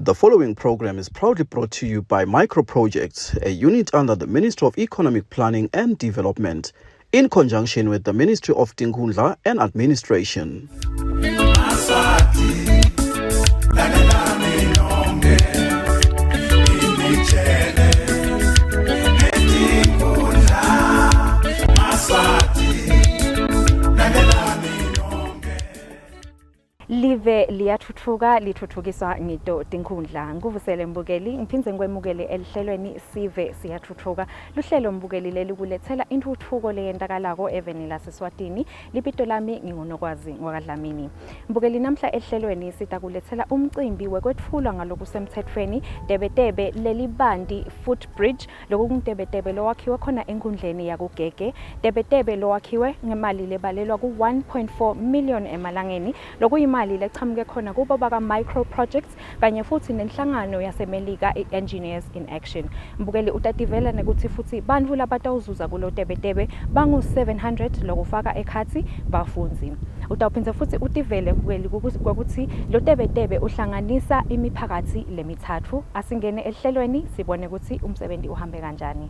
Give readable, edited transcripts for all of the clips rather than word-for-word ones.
The following program is proudly brought to you by Micro Projects, a unit under the Ministry of Economic Planning and Development, in conjunction with the Ministry of Tinkhundla and Administration. Live liyathuthuka lithuthukiswa ngito tinkhundla. Ngikuvusele mbukeli ngiphindze ngikwemukele elihlelweni Sive Siyathuthuka. Luhlelo mbukeli leli kulethela intuthuko leyentakalako eveni laseSwatini. Libito lami nginguNokwazi ngwakaDlamini. Mbukeli namhla ehlelweni sitakulethela umcimbi wekwetfulwa ngalokusemtsetfweni Tebetebe lelibanti footbridge Lokungutebetebe lowakhiwe khona enkhundleni yakuGege. Tebetebe lowakhiwe ngemali lebalelwa ku-1.4 million emalangeni, lokuyimali lechamuke khona kubo baka-Micro Projects kanye futsi nenhlangano yaseMelika i-Engineers in Action. Mbukeli utativela nekutsi futsi bantfu labatawuzuza kulotebetebe bangu-700 lokufaka ekhatsi bafundzi. Utawuphindze futsi utivele mbukeli kwekutsi lotebetebe uhlanganisa imiphakatsi lemitsatfu. Asingene ehlelweni sibone kutsi umsebenzi uhambe kanjani.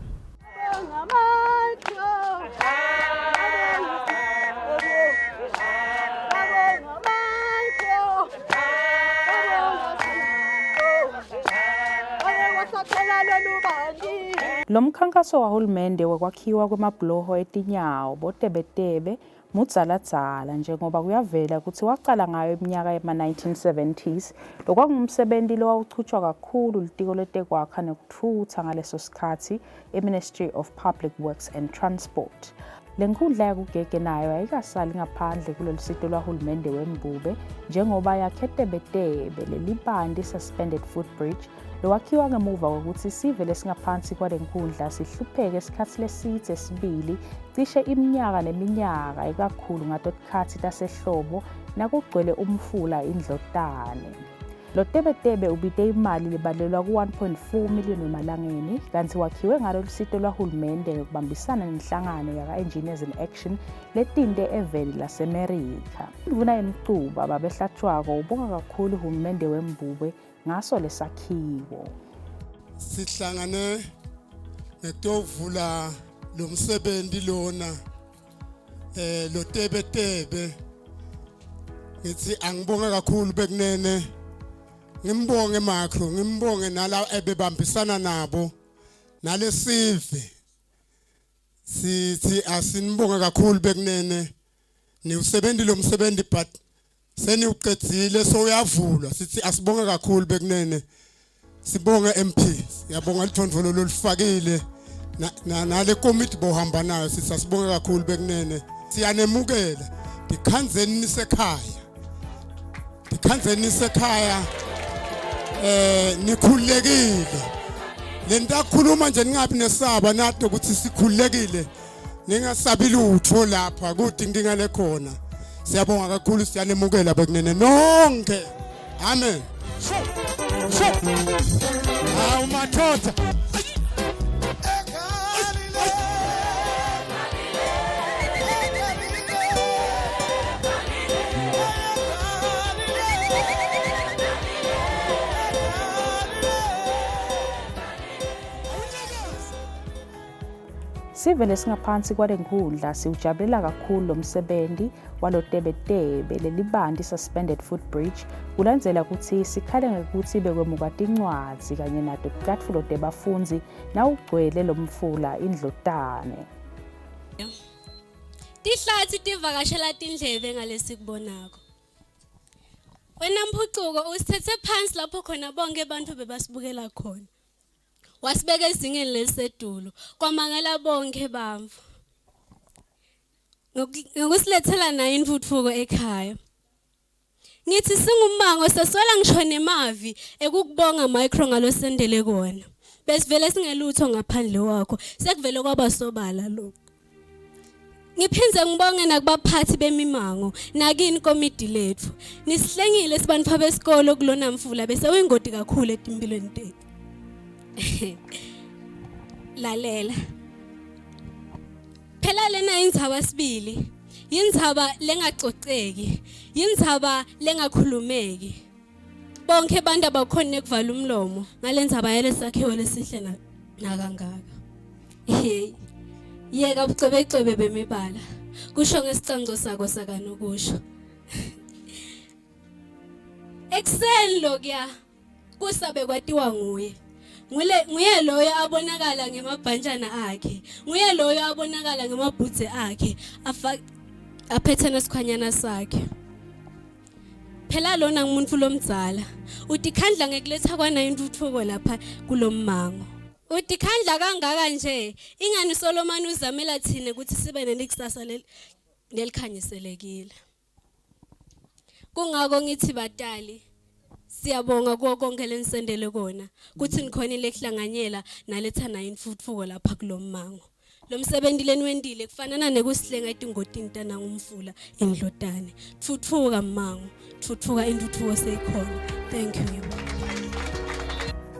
Lo mkhankaso wahulumende wekwakhiwa kwemabhuloho etinyawo botebetebe Mudzaladzala njengoba kuyavela kutsi wacala ngayo iminyaka yema-1970s lokwakungumsebenti lowawuchutjwa kakhulu Litiko Letekwakha Nekutfutsa ngaleso sikhatsi i-Ministry of Public Works and Transport. Le nkhundla yakuGege nayo ayikasali ngaphandle kulolusito lwahulumende wembube njengoba yakhe tebetebe lelibanti suspended footbridge lowakhiwa ngemuva kwekutsi sive lesingaphansi kwale nkhundla sihlupheke sikhatsi lesidze sibili cishe iminyaka neminyaka ikakhulu ngato tikhatsi tasehlobo nakugcwele umfula iNdlotane. Lo tebetebe ubite imali lebalelwa ku-1.4 million emalangeni kantsi wakhiwe ngalo lusito lwahulumende ngekubambisana nenhlangano yaka-Engineers in Action letinte eveni laseMerica. Indvuna yemcuba Babehlatshwako ubonga kakhulu hulumende wembube ngaso lesakhiwo. Sihlangane ngekuyovula lo msebenzi lona eh lo tebe tebe ngithi angibonge kakhulu bekunene ngimbonge macro ngimbonge nala ebebambisana nabo nalesive sithi asinibonge kakhulu bekunene niwusebenzi lo msebenzi but seniwuqedile sowuyavulwa sithi asibonge kakhulu bekunene sibonge MP siyabonga lithondvolo lolifakile nale komiti bohamba nayo sithi asibonge kakhulu bekunene siyanemukela ndikhanzeni nisekhaya ndikhanzeni nisekhaya eh nikhululekile lento akhuluma nje ningabi nesaba nato ukuthi sikhululekile ningasabi lutho lapha kude inkinga lekhona siyabonga kakhulu siyanemukela bekunene nonke amen hawu mathotha Sive lesingaphansi kwale nkhundla siwujabulela kakhulu lo msebenzi walotebetebe lelibanti suspended footbridge kulandzela kutsi sikhale ngekutsi bekwemuka tincwadzi kanye nato ticatfulo tebafundzi nawugcwele lo mfula indlotane. Tihlatsi tivakashela tindlebe ngalesikubonako. Wena Mphucuko usithethe phansi lapho khona bonke abantu bebasibukela khona. Wasibeka ezingeni lelisetulu, kwamangala bonke bamvu. Ngokusilethela nayo intuthuko ekhaya. Ngithi singummango seswela ngisho nemavi ekukubonga micro ngalosendele kona. Besivele singelutho ngaphandle kwakho, sekuvele kwaba sobala lokhu. Ngiphinde ngibonge nakubaphathi bemimango nakini komidi lethu. Nisihlengile sibantfu besikolo kulona mfula bese uyingoti kakhulu etimpilweni tethu. Lalela. Phela lena indzaba sibili. Yindzaba lengacoceki. Yindzaba lengakhulumeki. Bonkhe abantu abakhoni nekuvala umlomo ngalendzaba yalesakhiwo lesihle nakangaka. Hey. Yeka bucwebecwebe bemibala. Kusho ngesicanco sako sakanokusho. Ekuseni lokuya kusabe kwatiwa nguye. Ngule nguye loyo abonakala ngemabhantshana akhe. Nguye loyo abonakala ngemabhudze akhe afa aphethe nesikhwanyana sakhe. Phela lona ngumuntu lomdzala. Utikhandla ngekuletha kwana intuthuko lapha kulommango. Utikhandla kangaka nje ingani solomani uzamela thina ukuthi sibe nelikusasa lelikhanyiselekile. Kungako ngithi batali siyabonga kuwo konke lenisendele kona kuthi nikhonile kuhlanganyela nalethana intfutfuko lapha kulommango. Lo msebenzi leniwentile kufanana nekusihlenga etingotini tanangumfula indlotane. Thuthuka mmango, thuthuka intuthuko seyikhona. Thank you ngiyabonga.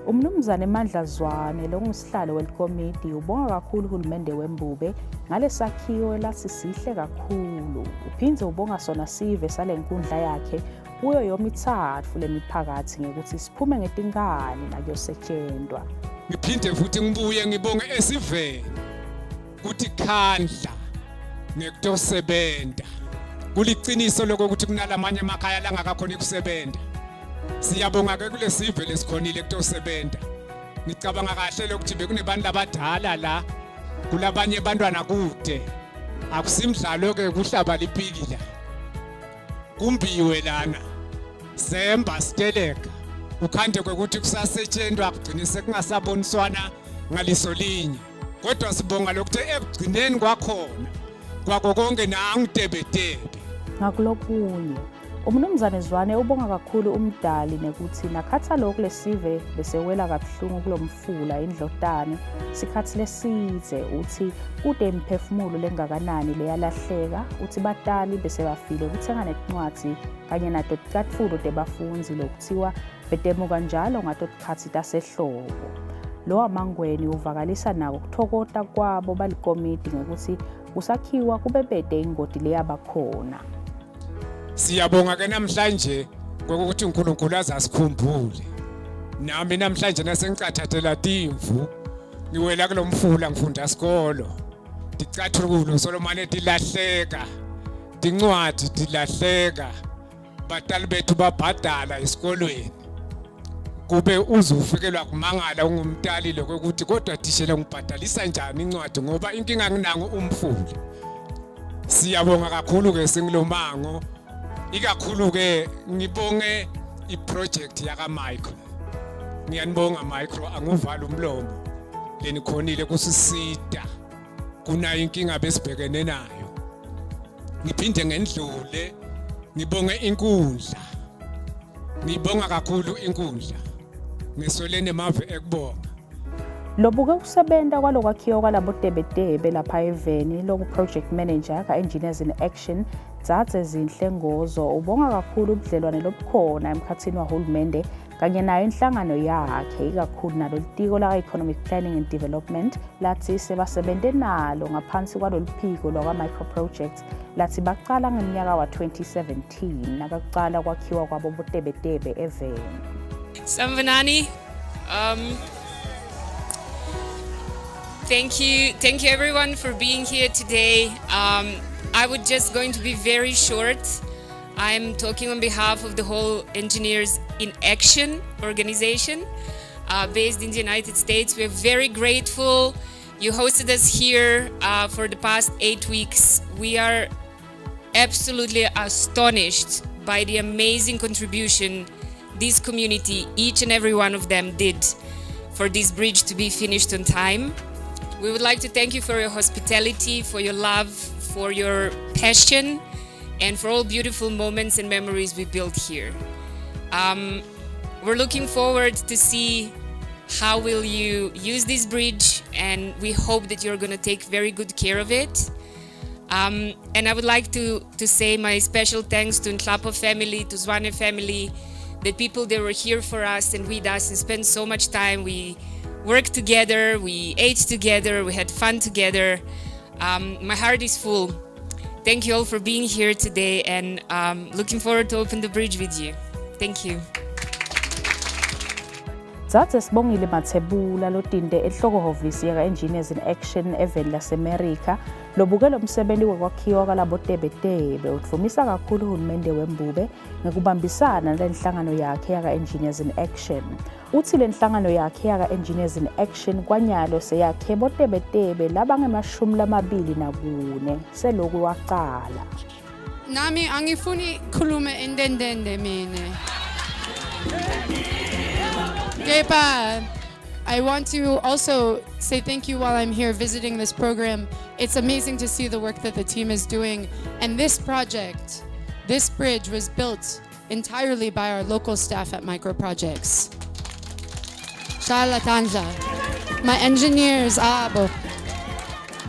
Umnumzane Mandla Zwane longusihlalo welikomidi ubonga kakhulu uhulumende wembube ngalesakhiwo lathi sihle kakhulu. Uphindze ubonga sona sive sale nkundla yakhe kuyo yomithathu lemiphakathi ngekuthi siphume ngetinkani nakuyosetshentwa. Ngiphinde futhi ngibuye ngibonge esiveni ukuthi khandla ngekutosebenza. Kuliciniso lokho ukuthi kunalamanye emakhaya langakakhoni kusebenza. Siyabonga ke kulesive lesikhonile kutosebenza. Ngicabanga kahle lokuthi bekunebantu abadala la kulabanye abantwana kude. Akusimdlalo ke kuhlaba lipiki la. Kumbiwe lana. Semba siteleka. Ukhande kwekuthi kusasetshenzwa kugcine sekungasaboniswana ngaliso linye. Kodwa sibonga lokuthi ekugcineni kwakhona kwako konke nangu tebetebe. Ngakulokunye, uMnumzane Zwane ubonga kakhulu uMdali nekuthi nakhatha lokhu lesive besewela kabuhlungu kulomfula iNdlotane sikhathi lesidze. Uthi kude imiphefumulo lengakanani leyalahleka. Uthi batali besebafile kuthenga netincwadzi kanye nato ticatfulo tebafundzi lokuthiwa betemuka njalo ngato tikhatsi tasehlobo. Lo waMangweni uvakalisa nako kuthokota kwabo balikomidi ngekuthi kusakhiwa kubebede ingoti leyabakhona. Siyabonga ke namhlanje ngokuthi uNkulunkulu azasikhumbule. Nami namhlanje nasengicathathela timvu ngiwela kulomfula ngifunda isikolo. Ticathulo solomane tilahleka. Tincwadi tilahleka. Batali bethu babhadala esikolweni. Kube uze ufikelwa kumangala ungumtali lokho ukuthi kodwa thishela ngibhadalisa njani incwadi ngoba inkinga nginango umfula. Siyabonga kakhulu ke singilomango ikakhulu ke ngibonge iproject yaka Micro. Ngiyanibonga Micro anguvala umlomo lenikhonile kusisita kunayo inkinga besibhekene nayo. Ngiphinde ngendlule ngibonge inkundla. Ngibonga kakhulu inkundla. Ngiswelene mave ekubonga. Lobuke ukusebenta kwalokwakhiwa kwalabotebetebe lapha eveni loku-project manager ka-Engineers in Action Dzadze Zinhle Ngozo ubonga kakhulu ubudlelwane lobukhona emkhatsini wahulumende kanye nayo inhlangano yakhe ikakhulu nalo litiko laka-Economic Planning and Development lathi sebasebente nalo ngaphansi kwalolu phiko lwakwa-micro projects lathi baqala ngeminyaka wa-2017 nakakuqala kwakhiwa kwabo butebetebe eveni. Sanibonani. Thank you, thank you everyone for being here today. I would just going to be very short. I'm talking on behalf of the whole Engineers in Action organization based in the United States. We're very grateful you hosted us here for the past 8 weeks. We are absolutely astonished by the amazing contribution this community, each and every one of them, did for this bridge to be finished on time. We would like to thank you for your hospitality, for your love, for your passion, and for all beautiful moments and memories we built here. We're looking forward to see how will you use this bridge, and we hope that you're going to take very good care of it. And I would like to say my special thanks to Nhlapo family, to Zwane family, the people that were here for us and with us and spent so much time. We worked together, we ate together, we had fun together. My heart is full. Thank you all for being here today, and looking forward to open the bridge with you. Thank you. Dzadze Sibongile Mathebula lotinte enhlokohhovisi yaka-Engineers in Action eveni laseMerica lobuke lo msebenti wekwakhiwa kwalabotebetebe udvumisa kakhulu hulumende wembube ngekubambisana nalenhlangano yakhe yaka-Engineers in Action. Utsi lenhlangano yakhe yaka-Engineers in Action kwanyalo seyakhe botebetebe labangemashumi lamabili nakune seloku wacala. Nami angifuni khulume indendende mine. Kepha, I want to also say thank you while I'm here visiting this program. It's amazing to see the work that the team is doing. And this project, this bridge was built entirely by our local staff at Micro Projects. Shala tandla. My engineers,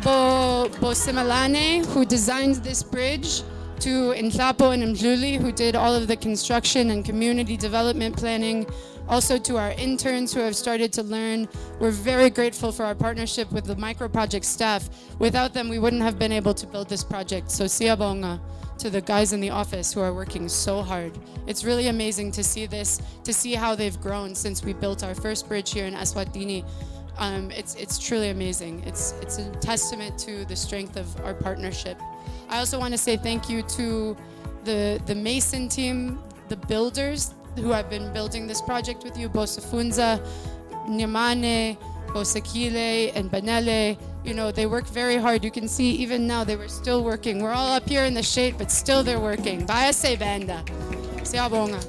Bo Simalane, who designed this bridge, to Nhlapo and Mjuli, who did all of the construction and community development planning, also to our interns who have started to learn. We're very grateful for our partnership with the Micro Project staff. Without them, we wouldn't have been able to build this project. So siyabonga to the guys in the office who are working so hard. It's really amazing to see this, to see how they've grown since we built our first bridge here in Eswatini. It's truly amazing. It's a testament to the strength of our partnership. I also want to say thank you to the Mason team, the builders who have been building this project with you, Bosafunza, Nyamane, Bosakile, and Banele. They work very hard. You can see even now they were still working. We're all up here in the shade, but still they're working. Bayasebenta. Siyabonga.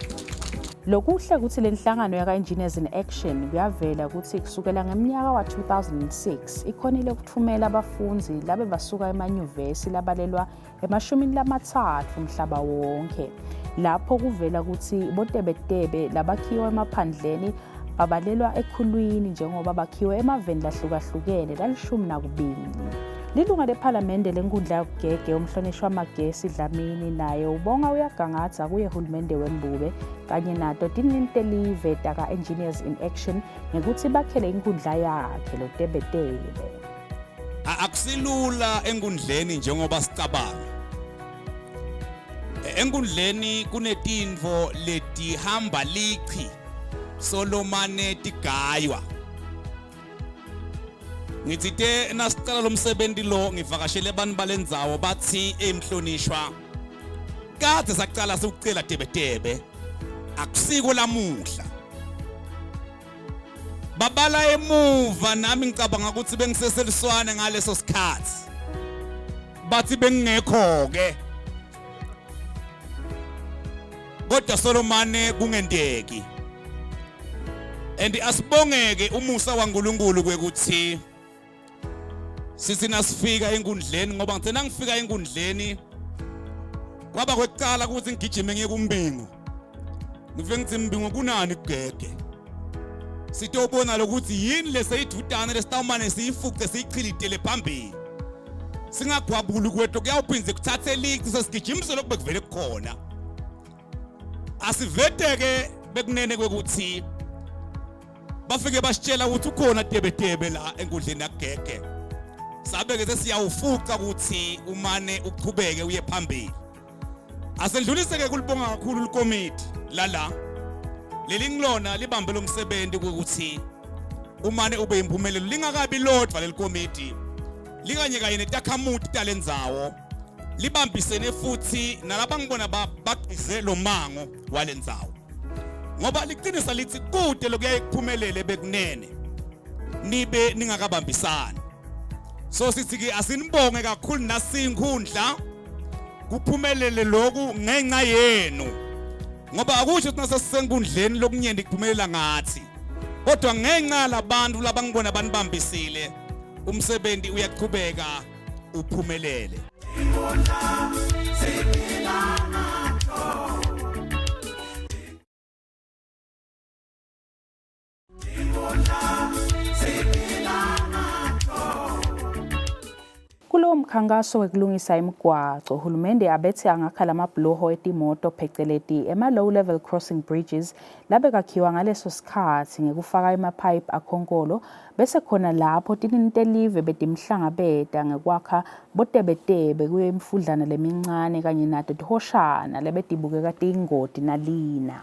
Lokuhle ukuthi le nhlangano yaka-Engineers in Action kuyavela ukuthi kusukela ngeminyaka wa-2006 ikhonile ukuthumela abafundzi labe basuka emanyuvesi labalelwa emashumini lamathathu umhlaba wonke, lapho kuvela ukuthi botebetebe labakhiwa emaphandleni babalelwa ekhulwini njengoba bakhiwe emaveni lahlukahlukene lalishumi nakubili. Lilunga lephalamende lenkundla yakugege umhlonishwa Magesi Dlamini naye ubonga uyagangatha kuye hulumende wembube kanye nato tinintelive taka-Engineers in Action ngekuthi bakhele inkundla yakhe lotebetebe. Akusilula enkundleni njengoba sicabanga. Enkundleni kunetintfo letihamba lichi solomane tigaywa. Ngitsite nasicala lo msebenzi lo ngivakashele abantu balendzawo bathi emhlonishwa kade sacala sikucela tebetebe akusiko lamuhla. Babala emuva nami ngicabanga ukuthi bengiseseliswane ngaleso sikhathi, bathi bengingekho ke, kodwa solomane kungendeki. And asibongeke umusa waNkulunkulu kwekuthi sithi nasifika enkundleni, ngoba ngithe nangifika enkundleni kwaba kwekucala ukuthi ngigijime ngiye kumbingo, ngifike ngithi, "Mbingo, kunani kugege sitobona lokuthi yini leseyidvutane lesitawumane siyifuce siyichilitele phambili, singagwabuli kwethu kuyawuphindze kuthathe lici sesigijimise lokhu bekuvele kukhona." Asiveteke bekunene kwekuthi bafike basitshela ukuthi ukhona tebetebe la enkundleni yakugege, sabe ke sesiyawufuca ukuthi umane uchubeke uye phambili. Asendlulise ke kulibonga kakhulu likomiti lala leli ngilona libambe lo msebenzi ukuthi umane ube impumelelo, lingakabi lodwa leli komiti likanye kanye netakhamuti talendzawo libambisene futhi nalabangibona bagqize lo mango walendzawo, ngoba liqinisa lithi kude lokuyaye kuphumelele bekunene nibe ningakabambisani. So sithi ke asinibonge kakhulu nasinkhundla kuphumelele lokhu ngenxa yenu, ngoba akusho ukuthi nasesisenkundleni lokunyenti kuphumelela ngathi, kodwa ngenxa labantu labangibona banibambisile umsebenzi uyaqhubeka uphumelele. Kulowo mkhankaso wekulungisa imigwaco, uhulumende abethe angakha lamabhuloho etimoto pheceleti ema-low level crossing bridges labekakhiwa ngaleso sikhathi ngekufaka emaphayiphi akhonkolo, bese khona lapho tinintelive betimhlangabeta ngekwakha botebetebe kuyo imifudlana lemincane kanye nato tihoshana lebetibukeka tiyingoti nalina.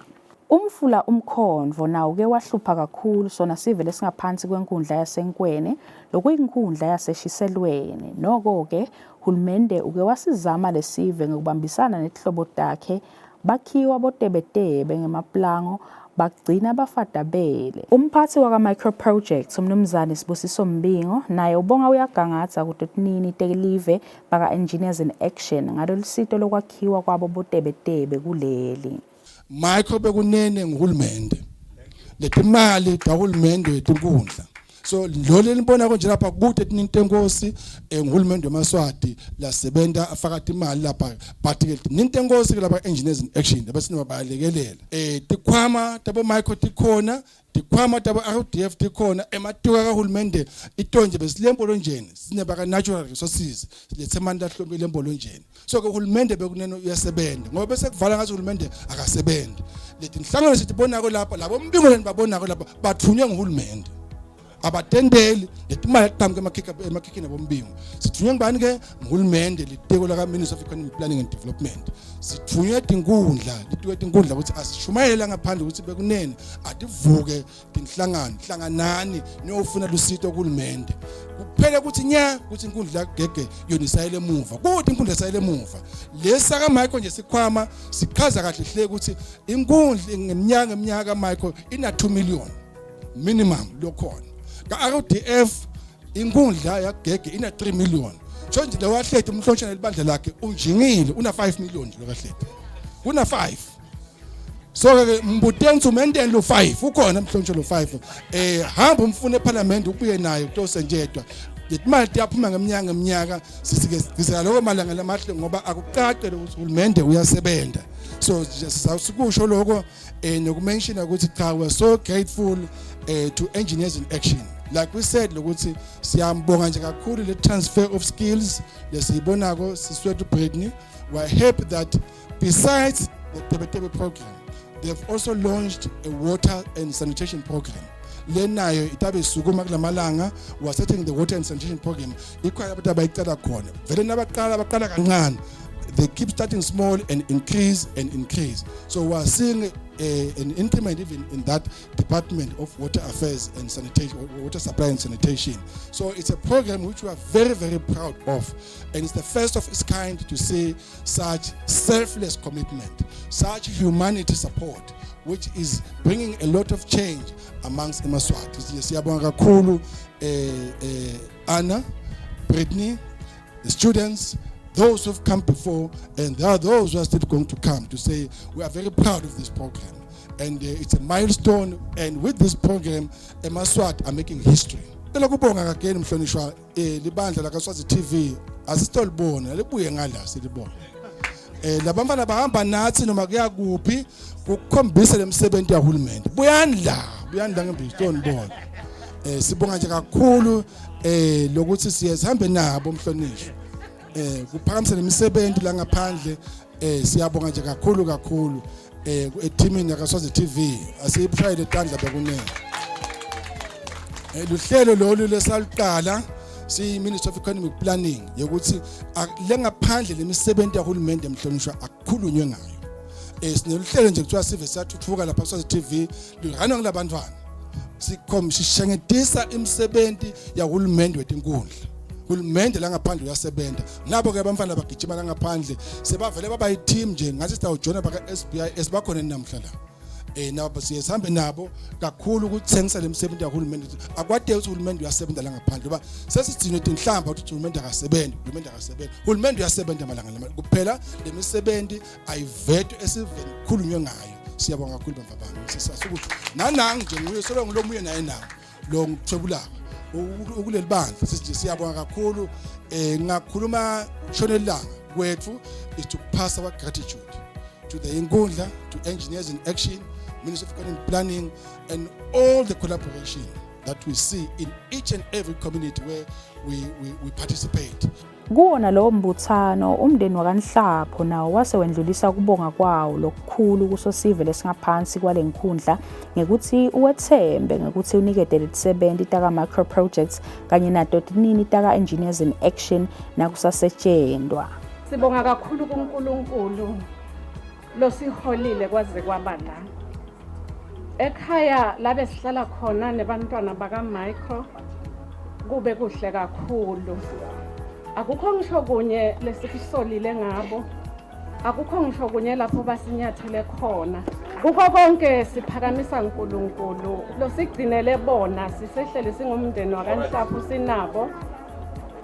Umfula uMkhondvo nawo uke wahlupha kakhulu sona sive lesingaphansi kwenkundla yaseNkwene, lokuyinkhundla yaseShiselweni. Noko-ke, hulumende uke wasizama lesive ngekubambisana netihlobo takhe, bakhiwa botebetebe ngemapulango, bagcina bafadabele. Umphatsi waka-Micro Projects, uMnumzane Sibusiso Mbingo, naye ubonga uyagangadza kuto tinini telive baka-Engineers in Action ngalolusito lokwakhiwa kwabo botebetebe kuleli. Micro bekunene nguhulumende letimali tahulumende wetinkundla so lo lenibona konje lapha kude tinintenkosi eh, nguhulumende wemaswati lasebenta afaka timali lapha but ke tinintenkosi ke lapha engineers in action labasine bayalekelela eh tikhwama tabo micro tikhona tikhwama tabo RDF tikhona ematuka kahulumende itonje besilempolo njeni sinebaka natural resources silethe amandla ahlomile empolo njeni so ke uhulumende bekunene uyasebenza ngoba bese kuvala ngathi uhulumende akasebenzi letinhlangano sitibonako lapha labo mbingo lenibabonako lapha bathunywe nguhulumende abatendeli letimali etiqhamuka emakhikha emakhikhini abombingo sithunywe ngubani ke nguhulumende litiko laka Ministry of Economic Planning and Development sithunywe tinkundla litiko tinkundla ukuthi asishumayele ngaphandle ukuthi bekunene ativuke tinhlangano hlanganani niyofuna lusito kuhulumende kuphele ukuthi nya ukuthi inkundla yagege yona isayele emuva kuthi inkundla isayele emuva lesa ka Michael nje sikhwama sichaza kahle hle ukuthi inkundla ngeminyaka ngeminyaka ka Michael ina 2 million minimum lokhona ka RDF inkundla yagege ina 3 million so nje lo wahleti umhlonshana libandla lakhe unjingile una 5 million nje lokahleti kuna 5 so ke mbuteni umenteni lo 5 ukhona mhlontsho lo 5 eh hamba umfune eParliament ubuye naye kutosenjedwa letimali tiyaphuma ngeminyaka ngeminyaka sisike sigcizela lokho malanga lamahle ngoba akucace ukuthi uhulumende uyasebenza so sikusho lokho eh nokumention ukuthi cha we are so grateful eh to engineers in action like we said lokuthi siyambonga nje kakhulu le transfer of skills lesiyibonako siswethu Britney we are happy that Besides the Tebetebe program, they've also launched a water and sanitation program. lenayo itabe isukuma kulamalanga we are setting the water and sanitation program ikhona abantu abayicela khona vele nabaqala baqala kancane they keep starting small and increase and increase so we are seeing a, an increment even in that Department of Water Affairs and Sanitation, Water Supply and Sanitation. So it's a program which we are very, very proud of. And it's the first of its kind to see such selfless commitment, such humanity support, which is bringing a lot of change amongst Emaswati. Siyabonga kakhulu eh, eh, Anna, Brittany, the students, those who've come before, and there are those who are still going to come to say we are very proud of this program. And uh, it's a milestone, and with this program, Emaswati are making history. Cela kubonga again mhlonishwa eh libandla lakaSwazi TV asitolibona libuye ngala silibona eh labantwana bahamba nathi noma kuya kuphi kukhombisa lemsebenzi yahulumende buyani la buyani la ngembistoni bona eh sibonga nje kakhulu eh lokuthi siye sihambe nabo mhlonishwa eh kuphakamisa lemisebenzi la ngaphandle eh siyabonga nje kakhulu kakhulu eh ethimini yakaSwazi TV asiyibushayele itandla bekunene eh luhlelo lolu lesaluqala siyi Ministry of Economic Planning yokuthi lengaphandle lemisebenzi yahulumende emhlonishwa akukhulunywe ngayo eh sineluhlelo nje kuthiwa sive siyathuthuka lapha Swazi TV luhanwa ngilabantwana sikhom sishengetisa imisebenzi yahulumende wetinkundla hulumende la ngaphandle uyasebenza nabo ke abamfana bagijima la ngaphandle sebavele baba yi-team nje ngathi sitawujoyina baka-SBIS bakhona namhla la eh nabo siye sihambe nabo kakhulu ukuthengisa lemisebenzi kahulumende akwade ukuthi uhulumende uyasebenza la ngaphandle ngoba sesigcinwe tinhlamba ukuthi uhulumende akasebenzi uhulumende akasebenzi uhulumende uyasebenza malanga lama kuphela lemisebenzi ayivetwe esiveni kukhulunywe ngayo siyabonga kakhulu bamva bami sisasukuthi nanangi nje nguye solo ngilomuye naye nawo lo ngithwebulako ukuleli bandla sithi siyabonga kakhulu eh ngakhuluma shona ilanga kwethu is to pass our gratitude to the inkundla to engineers in action ministry of economic planning and all the collaboration that we see in each and every community where we, we, we participate Kuwona lowo mbuthano, umndeni wakaNhlapho nawo wase wendlulisa ukubonga kwawo lokukhulu kusosive lesingaphansi kwale nkhundla ngekuthi uwethembe ngekuthi unikete letisebenti taka-Micro Projects kanye nato tinini taka-Engineers in Action nakusasetshentwa. Sibonga kakhulu kuNkulunkulu losiholile kwaze kwaba la. Ekhaya la besihlala khona nebantwana baka-Micro kube kuhle kakhulu. Akukho ngisho kunye lesikusolile ngabo. Akukho ngisho kunye lapho basinyathele khona. Kuko konke siphakamisa uNkulunkulu losigcinele bona sisehlele singumndeni wakaNhlapho sinabo.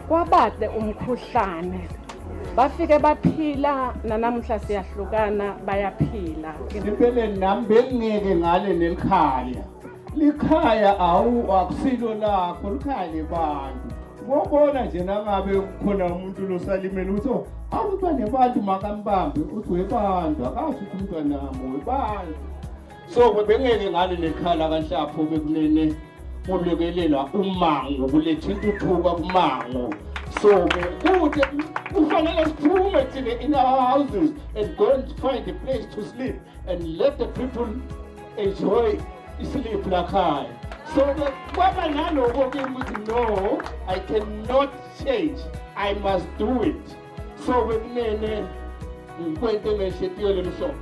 Kwabade umkhuhlane. Bafike baphila nanamuhla siyahlukana bayaphila. Empeleni nami bengingeke ngale nelikhaya. Likhaya awu akusilo lakho likhaya lebantu. Wobona nje nangabe kukhona umuntu losalimele ukuthi oh, awu umntwana webantu makambambe uthi webantu akasho ukuthi umntwanami webantu. So bengeke ngale nekhala kaNhlapho bekunene kulekelelwa umango kuletha intuthuka kumango. So kude kufanele siphume thina in our houses and go and find a place to sleep and let the people enjoy sleep lakhaya. So kwaba naloko kimi ukuthi no, I cannot change. I must do it. So bekunene ngikwente ngenhlitiyo lemhlophe.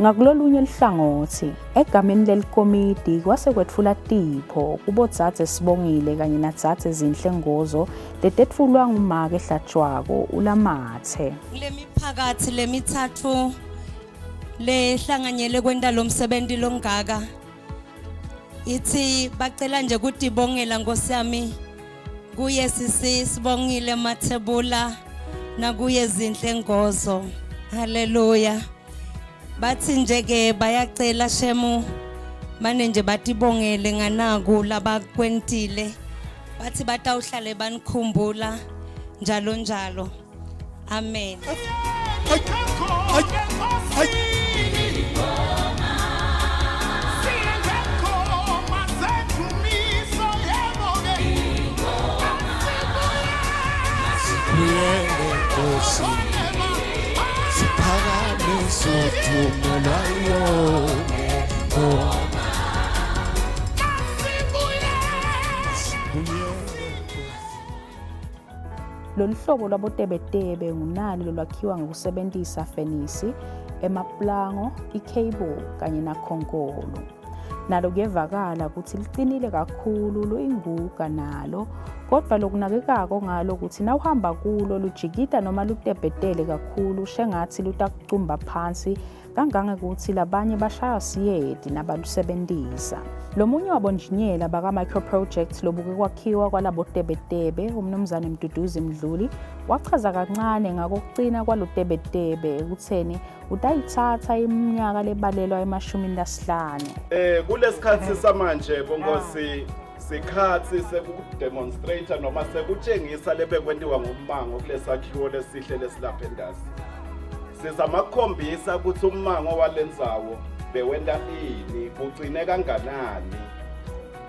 Ngakulolunye luhlangothi, egameni lelikomidi kwase kwetfula tipho kubodzadze Sibongile kanye nadzadze Zinhle Ngozo letetfulwa ngumake Hlatshwako uLamathe. Kulemiphakathi lemitsatfu lehlanganyele kwenta lo msebenti longaka ithi bacela nje kutibongela Nkosi yami kuye sisi Sibongile Mathebula nakuye Zinhle Ngozo. Haleluya. Bathi nje ke bayacela shemu mane nje batibongele nganaku labakwentile bathi batawuhlale banikhumbula njalo njalo. Amen. Lolu hlobo lwabotebetebe ngunali lolwakhiwa ngokusebentisa fenisi, emapulango, i-cable kanye nakhonkolo. Nalo kuyevakala ukuthi liqinile kakhulu luyinguga nalo kodwa lokunakekako ngalo ukuthi nawuhamba kulo lujikita noma lutebhetele kakhulu shengathi lutakucumba phansi kangangekuthi labanye bashaywa siyeti nabalusebentisa. Lomunye wabonjiniyela baka-Micro Projects lobuke kwakhiwa kwalabotebetebe, uMnumzane Mduduzi Mdluli, wachaza kancane ngakokucina kwalotebetebe ekutheni utayitsatsa iminyaka lebalelwa emashumini lasihlanu. Eh kulesikhathi samanje bonkosi sikhathi sekudemonstrate noma sekutshengisa lebekwentiwa ngummango kulesakhiwo lesihle lesilapha endasi. Sizama kukhombisa ukuthi ummango walendzawo bewenta ini, kugcine kanganani.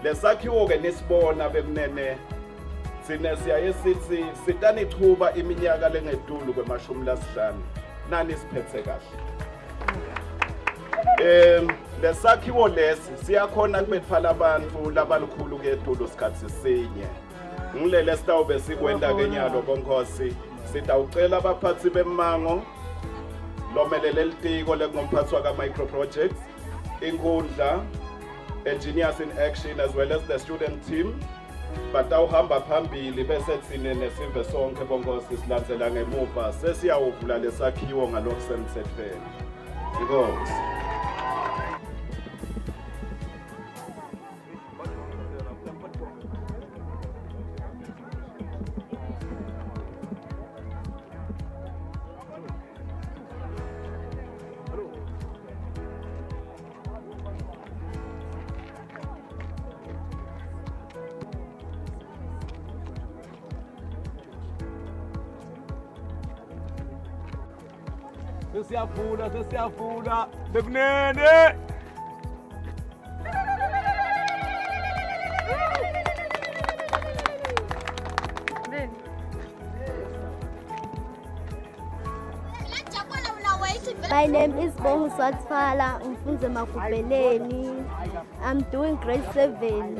Lesakhiwo ke nisibona bekunene thina siyaye sithi sitanichuba iminyaka lengetulu kwemashumi lasihlanu nani siphethe kahle. Lesakhiwo lesi siyakhona kubetfwala abantu labalikhulu ketulu sikhathi sinye. Ngilele sitawube sikwenta ke nyalo bonkosi sitawucela abaphathi bemmango lomelele litiko lekungumphathi waka-micro projects inkundla engineers in action as well as the student team batawuhamba phambili bese thine nesive sonke bonkosi silandzela ngemuva sesiyawuvula lesakhiwo ngalokusemthethweni. Inkosi. Sesiyavula, sesiyavula. Bekunene. My name is Bongu Swatfala, ngifunze Makubeleni. I'm doing grade 7.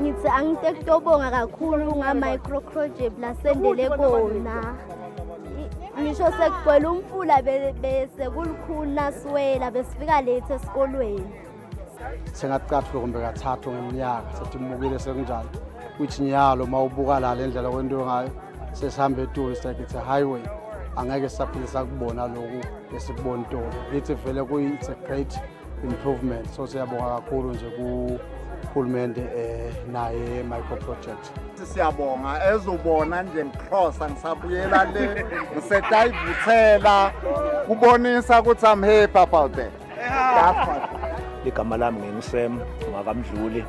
Ngithi angite kutobonga kakhulu nga micro project lasendele kona. Ngisho sekugcwele umfula bese kulukhuni naswela besifika late esikolweni. Sithenga ticatfulo kumbe kathathu ngeminyaka setimukile sekunjalo. Which nyalo uma ubuka la le ndlela kwentiwe ngayo sesihambe etulu it's like it's a highway. Angeke sisaphinde sakubona lokhu esikubona itolo. Kithi vele kuyi it's a great improvement. So siyabonga kakhulu nje kuhulumende eh naye micro project. Siyabonga ezubona nje ngixhosa ngisabuyela le ngisetayivuthela kubonisa ukuthi I'm happy about that. That's what. Ligama lami nginguSam ngwakamdluli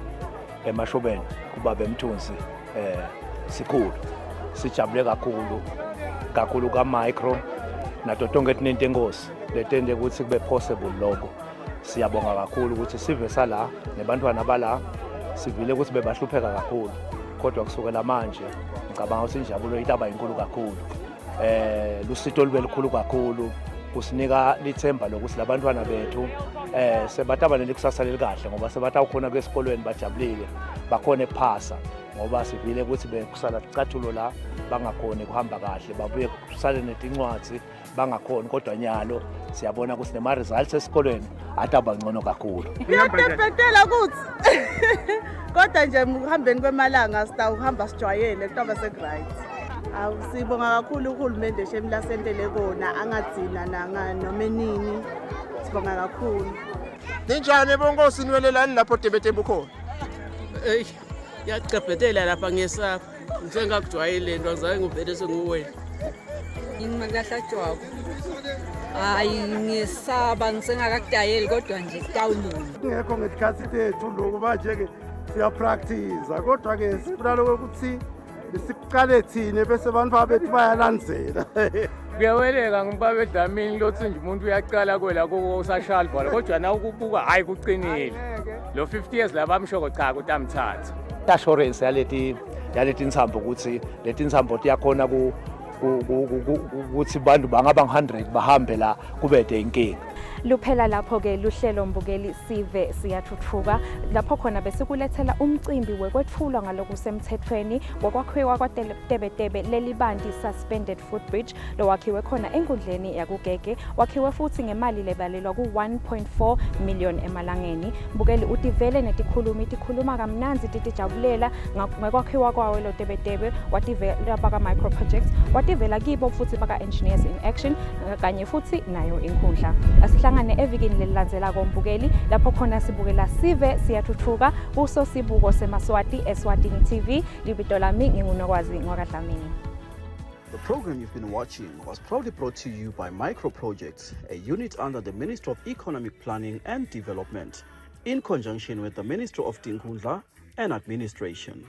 emashobeni kubaba emthunzi eh sikhulu sijabule kakhulu kakhulu ka micro nato tonke tinento enkosi letende ukuthi kube possible lokho siyabonga kakhulu ukuthi sive sala nebantwana bala sivile ukuthi bebahlupheka kakhulu kodwa kusukela manje ngicabanga ukuthi injabulo itaba inkulu kakhulu eh lusito lube lukhulu kakhulu kusinika lithemba lokuthi labantwana bethu eh sebataba nelikusasa lelikahle ngoba sebatawukhona kwesikolweni bajabulile bakhona ekuphasa ngoba sivile ukuthi bekusala ticathulo la bangakhoni kuhamba kahle babuye kusale netincwadzi bangakhoni kodwa nyalo siyabona ukuthi nema-results esikolweni ataba ngcono kakhulu Kuyatepetela kuthi. Kodwa nje ukuhambeni kwemalanga sitawuhamba sijwayele kutaba sekuright. Awu sibonga kakhulu uhulumende shemi lasentele kona angagcina nanga noma enini. Sibonga kakhulu. Ninjani bonkosi niwelelani lapho Tebetebe ukhona? Eyi yacebhetela lapha ngesapha ngisengakujwayeli le nto angizange ngivele senguwena Ngingakahlatshwako. Hayi ngisaba ngisengakakudayeli kodwa nje kutawulunga. Kungekho ngesikhathi tethu lokhu manje-ke siyapractice kodwa-ke sifuna lokho ukuthi sikuqale thina bese abantu bethu bayalandzela Kuyaweleka ngibaba edlamini lothi nje umuntu uyaqala kwela kuko usashaya libhola kodwa na ukubuka hayi kuqinile lo 50 years labamshoko cha kutamthatha assurance yaleti yaleti ntsambo ukuthi leti ntsambo tiyakhona ku ukuthi bantu bangaba ngu-100 bahambe la kubede inkinga Luphela lapho-ke luhlelo mbukeli sive siyathuthuka lapho khona besikulethela umcimbi wekwethulwa ngalokusemthethweni wokwakhiwa kwaTebetebe lelibanti suspended footbridge lowakhiwe khona enkundleni yakugege wakhiwe futhi ngemali lebalelwa ku-1.4 million emalangeni mbukeli utivele netikhulumi tikhuluma kamnandzi titijabulela ngekwakhiwa kwawo lo tebetebe wativela baka-micro projects wativela kibo futhi baka-engineers in action kanye futhi nayo inkhundla asihlangane evikini lelilandzelako mbukeli lapho khona sibukela sive siyathuthuka kuso sibuko semaswati eswatini tv libito lami ngingunokwazi ngwakadlamini The program you've been watching was proudly brought to you by Micro Projects, a unit under the Ministry of Economic Planning and Development, in conjunction with the Ministry of Tinkhundla and Administration.